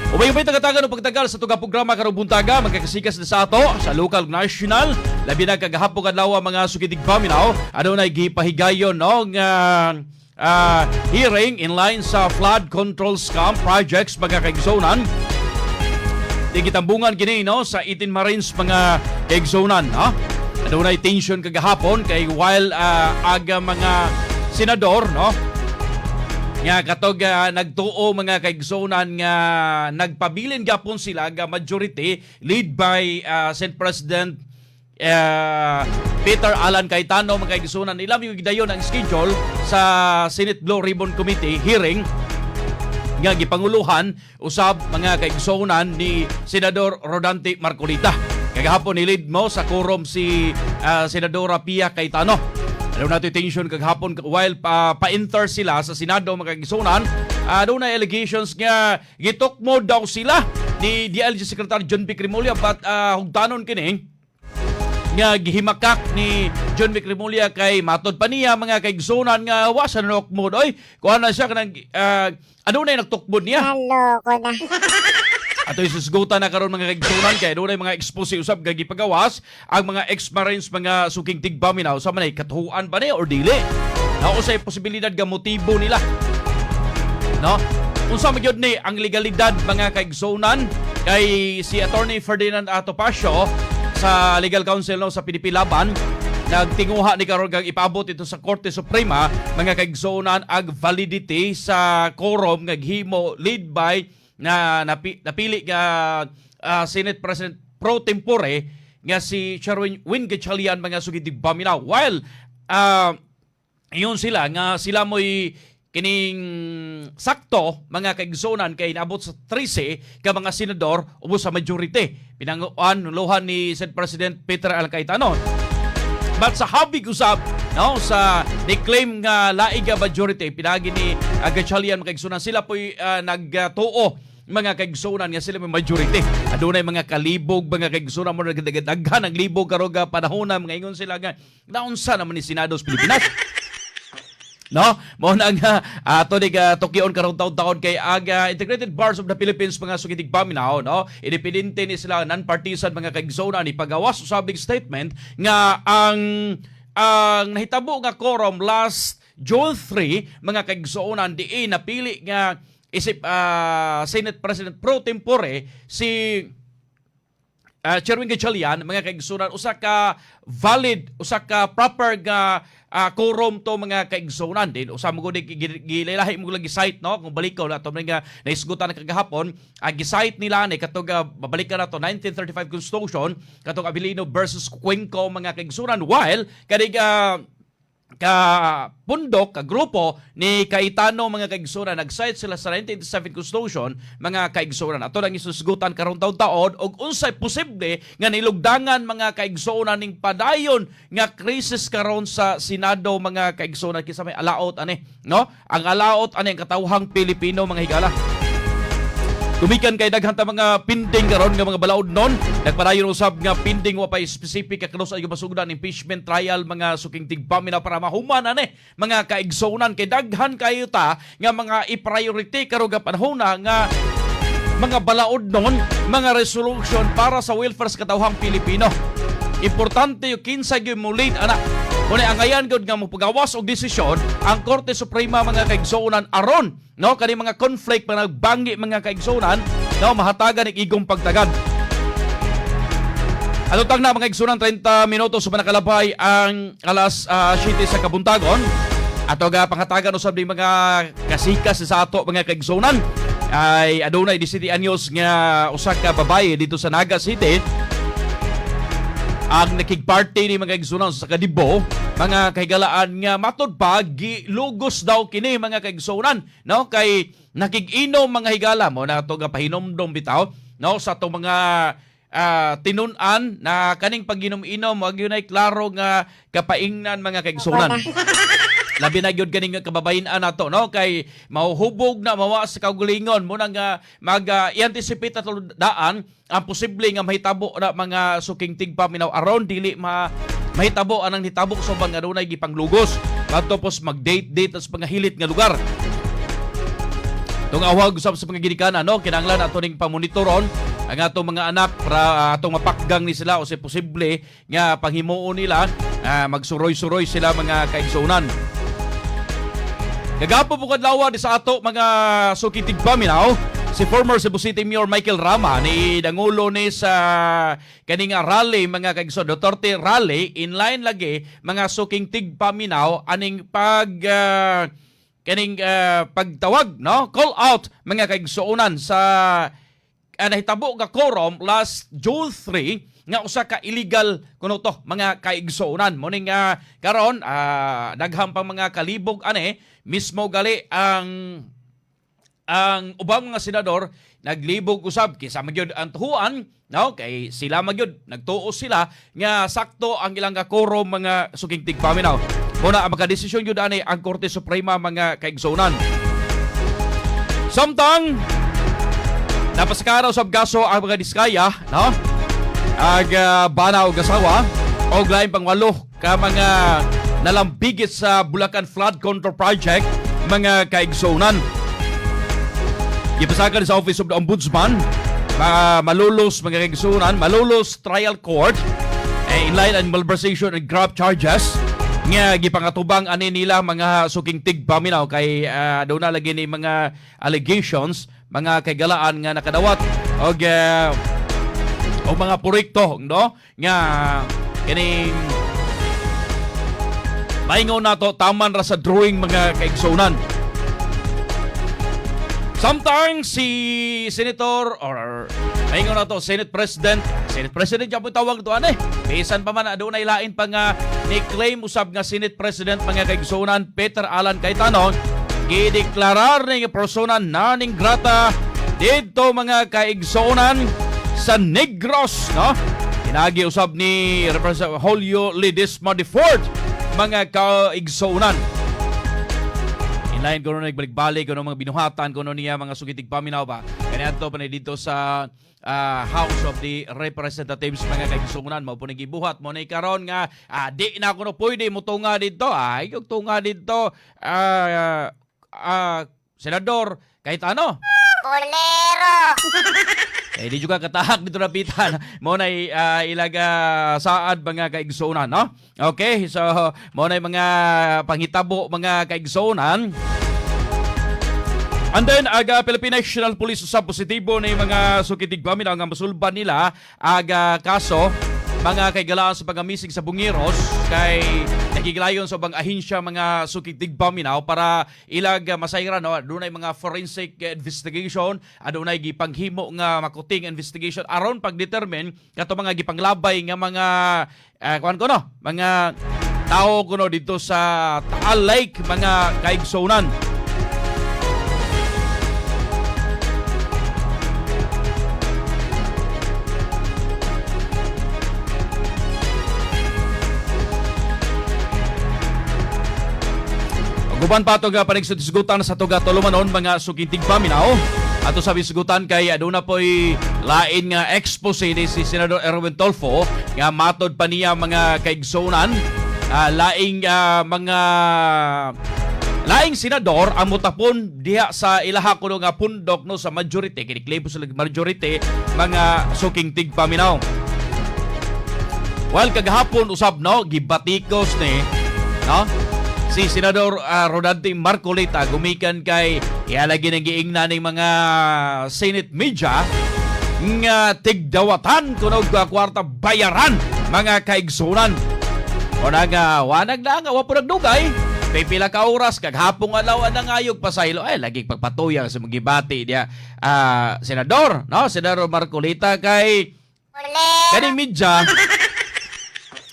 Ubay-ubay tagatagan o pagtagal sa tuga programa karong buntaga, magkakasikas na sa ato sa local, national, labi na kagahapon adlaw, mga suking tigpaminaw. Adunay gipahigayon, no, nga hearing in line sa flood control scam projects, mga kaigsunan. Di gitambungan kini, no, sa 18 Marines, mga kaigsunan, no. Adunay tension kagahapon kay while aga mga senador, no, nga katog nagtuo, mga kaigsunan, nga nagpabilin gapon sila nga majority lead by Senate President Peter Alan Cayetano, mga kaigsunan, ilam yung gidayon ang schedule sa Senate Blue Ribbon Committee hearing nga gipanguluhan usab, mga kaigsunan, ni Senador Rodante Marcoleta. Kagahapon ni-lead mo sa quorum si Senadora Pia Cayetano. Ano nato tension kagahapon while pa pa-enter sila sa Senado, mga kaigsunan, adunay allegations nga gitukmo daw sila ni DILG Secretary Jonvic Remulla, but hugtanon kini nga gihimakak ni Jonvic Remulla kay matod pa niya, mga kaigsunan, nga wa sa nukmod oy, kuha na siya kanang ano na yung nagtukmod niya. Naloko na. Ato isusgutan na karon, mga kaigsunan, kay adunay mga expose usab nga gipagawas ang mga ex-marines, mga suking tigpaminaw, sa manay katuhuan ba ni or dili. Na usay posibilidad nga motibo nila. No? Unsa man gyud ni ang legalidad, mga kaigsunan, kay si Attorney Ferdinand Topacio sa Legal Counsel, no, sa PDP Laban, nagtinguha ni karon kag ipaabot ito sa Korte Suprema, mga kaigsunan, ag validity sa quorum nga gihimo lead by na napili nga Senate President pro tempore nga si Sherwin Win Gatchalian, mga suking tigpaminaw, while ingon sila nga sila mo'y kining sakto, mga kaigsunan, kay naabot sa 13 ka mga senador ubos sa majority pinanguan nuluhan ni Senate President Peter Alan Cayetano. But sa habig usab, no, sa ni claim nga laig nga majority pinagi ni Gatchalian, mga kaigsunan, sila po'y nagtuo, mga kaigsunan, nga sila may majority. Adunay mga kalibog, mga kaigsunan mo, nagdaghan ang libog karon nga panahon na mga ingon sila nga naunsa naman ni Senado sa Pilipinas. No? Mo na nga ato ni ka tukyon karon taon-taon kay aga Integrated Bars of the Philippines, mga suking tigpaminaw, no? Independente ni sila, non-partisan, mga kaigsunan, ni pagawas usabing statement nga ang nahitabo nga quorum last June 3, mga kaigsuonan, diin napili nga isip Senate President pro tempore si Sherwin Gatchalian, mga kaigsunan, usa ka valid, usa ka proper nga quorum to, mga kaigsunan din. Usa mo gud gilahi mo lagi cite, no, kung balik ko na to nga naisgutan na kagahapon, ang gi-cite nila ni katong babalikan na to 1935 Constitution, katong Avelino versus Cuenco, mga kaigsunan, while kaning ka pundok, ka grupo ni Cayetano, mga kaigsunan, nag-cite sila sa 1987 Constitution, mga kaigsunan. Ato lang isusgutan karon taon-taon og unsay posible nga nilugdangan, mga kaigsunan, ning padayon nga krisis karon sa Senado, mga kaigsunan. Kinsa may alaot ani, no? Ang alaot ani ang katawhang Pilipino, mga higala. Gumikan kay daghan ta mga pending karon nga mga balaod nun. Nagpadayon usab nga pending, wa pa specific ka kanus ay masugdan impeachment trial, mga suking tigpaminaw, para mahuman ani, mga kaigsunan, kay daghan kayo ta nga mga i-priority karon nga panahon na nga mga balaod nun, mga resolution para sa welfare sa katawhang Pilipino. Importante yung kinsa gyud mo lead ana. Kung angayan gyud nga mopagawas og desisyon ang Korte Suprema, mga kaigsuonan, aron, no, kani mga conflict, mga nagbangi, mga kaigsuonan, no, mahatagan ig igong pagtagad. Ano tang na, mga igsunan, 30 minuto sa manakalabay ang alas 7 sa kabuntagon. Ato ga panghatagan usab ni mga kasikas sa ato, mga kaigsunan, ay adunay 17 anyos nga usa ka babaye dito sa Naga City ang nakig-party ni, mga kaigsunan, sa kadibo, mga kahigalaan, nga matod pa gilugos daw kini, mga kaigsunan, no, kay nakig-inom, mga higala. Mo na to nga pahinomdom bitaw, no, sa atong mga tinun-an na kaning pag-inom-inom wag yun ay klaro nga kapaingnan, mga kaigsunan. Labi na gyud kaning kababayen-an nato, no, kay mahuhubog na mawa sa kaugalingon mo na nga mag i-anticipate ato daan ang posible nga mahitabo na, mga suking tigpaminaw, aron dili ma mahitabo anang hitabo sa ubang nga adunay gipanglugos ngadto pos mag-date date sa mga hilit nga lugar. Tung awag usab sa mga ginikanan, no, kinahanglan ato ning pamonitoron ang atong mga anak para atong mapakgang ni sila o sa posible nga panghimuon nila, magsuroy-suroy sila, mga kaigsuonan. Kagahapon po kadlaw di sa ato, mga suking tigpaminaw, si former Cebu City Mayor Michael Rama ni dangulo ni sa kaning rally, mga kaigsoon, Duterte rally. Inline lagi, mga suking tigpaminaw, aning pag kaning pagtawag, no, call out, mga kaigsuonan, sa nahitabo nga quorum last June 3 nga usa ka illegal kuno to, mga kaigsuonan. Mo ning karon daghan pang mga kalibog ane. Mismo gali ang ubang mga senador naglibog usab kinsa magyud ang tuhuan, no, kay sila magyud nagtuo sila nga sakto ang ilang quorum, mga suking tigpaminaw. Muna ang makadesisyon gyud ani ang Korte Suprema, mga kaigsuonan. Samtang napasakara usab kaso ang mga Diskaya, no, ag bana og asawa og lain pang walo ka mga nalambigit sa Bulacan Flood Control Project, mga kaigsuonan. Gipasakan sa Office of the Ombudsman, mga Malolos, mga kaigsuonan, Malolos Trial Court, eh, inline and malversation and graft charges nga gipangatubang ani nila, mga suking tigpaminaw, kay doon na lagi ni mga allegations, mga kaigalaan, nga nakadawat og o mga proyekto, no, nga kining maingon nato taman ra sa drawing, mga kaigsuonan. Samtang si Senator or maingon nato Senate President, Senate President gyapon tawag to ane. Bisan pa man adunay lain pa nga ni claim usab nga Senate President, mga kaigsuonan, Peter Alan Cayetano gideklarar ni nga persona non grata didto, mga kaigsuonan, sa Negros, no? Kinagi usab ni Representative Julio Ledesma IV, mga kaigsuonan. Inline kuno nagbalik-balik kuno mga binuhatan kuno niya, mga suking tigpaminaw ba. Kaniadto pa ni dito sa House of the Representatives, mga kaigsuonan, mao po ni gibuhat mo ni karon nga di na kuno pwede motunga didto, ay og tunga didto, Senador Cayetano. Bolero! Eh, di juga katahak dito napitan. Mo na ilaga saad, mga kaigsuonan, no? Okay, so mo na mga panghitabo, mga kaigsuonan. And then, aga Philippine National Police sa positibo ni, mga suking tigpaminaw, nga masulban nila aga kaso, mga kaigalaan, sa pagamising sa Bungiros kay nagigilayon sa ubang ahensya, mga suking tigpaminaw, para ilag masayran, no, adunay mga forensic investigation, adunay gipanghimo nga makuting investigation aron pagdetermine kato mga gipanglabay nga mga kuan ko, no, mga tao kuno dito sa Taal Lake, mga kaigsuonan. Guban pa ato nga panigsugutan sa tuga tulumanon, mga suking tigpaminaw. Ato sa bisugutan kay aduna po'y lain nga expose ni si Senador Erwin Tulfo nga matod pa niya, mga kaigsuonan, laing mga laing senador ang mutapon diha sa ilaha kuno nga pundok, no, sa majority, kini claim po sa majority, mga suking tigpaminaw. Well, kagahapon usab, no, gibatikos ni, no, si Senador Rodante Marcoleta gumikan kay ialagi ng giingna ning mga Senate media nga tigdawatan kuno og kwarta, bayaran, mga kaigsunan. O nga wanag na nga wa po nagdugay. Pipila ka oras kaghapong adlaw ang ngayog pasaylo ay lagi pagpatuyang sa mga diya senador, no, Senador Marcoleta, kay Bolero! kaning media,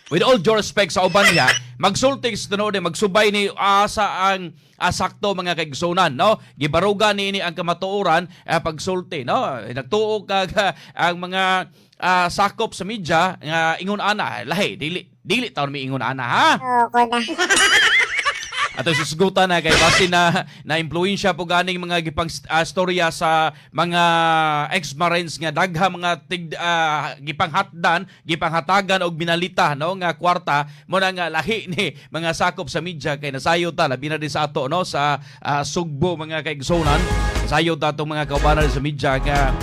with all due respect sa uban niya, magsulti sa tinuod, magsubay ni asa ang asakto, mga kaigsunan, no? Gibarugan niini ang kamatuoran pagsulti, no? Nagtuo kag ang mga sakop sa media nga ingon ana, lahi dili dili taon mi ingon ana, ha. Ayoko na. Ato susgutan na kay base na na impluwensya po ganing mga gipang storya sa mga ex-Marines nga dagha mga tig gipanghatdan, gipanghatagan og binalita, no, nga kwarta mo na nga lahi ni mga sakop sa media kay nasayo ta, labi na din sa ato, no, sa Sugbo, mga kaigsonan. Sayo ta atong mga kaubanan sa media nga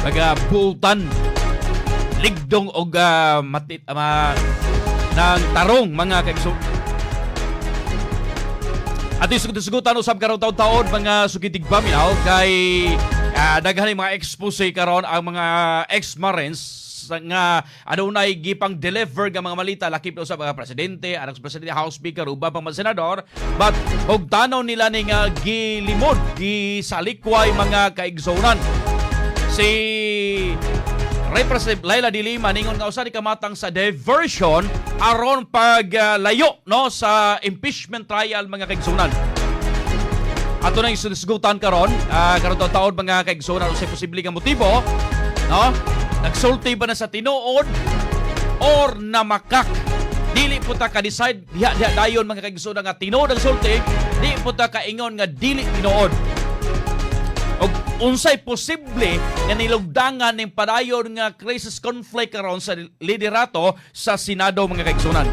mga bultan ligdong og matit ng tarong, mga kaigsonan. At yung sugutan usab karon taon-taon, mga sugitig paminaw, kay daghan yung mga expose karon ang mga ex-Marines nga adunay gipang deliver nga mga malita lakip na usab mga presidente, anak sa presidente, House Speaker, uban pang mga senador, but og tanaw nila ni nga gilimod, gisalikway, mga kaigsonan. Si Representative Leila de Lima ningon nga usa ni kamatang sa diversion aron paglayo, no, sa impeachment trial, mga kaigsunan. Ato na yung susgutan karon, karon taon mga kaigsunan, unsay posible nga motibo, no? Nagsulti ba na sa tinuod or namakak? Dili po ta ka-decide diha diha dayon, mga kaigsunan, nga tinuod ang sulti, di po ta kaingon nga dili tinuod. Og unsay posible nga nilugdangan ning padayon nga crisis conflict karon sa liderato sa Senado, mga kaigsunan.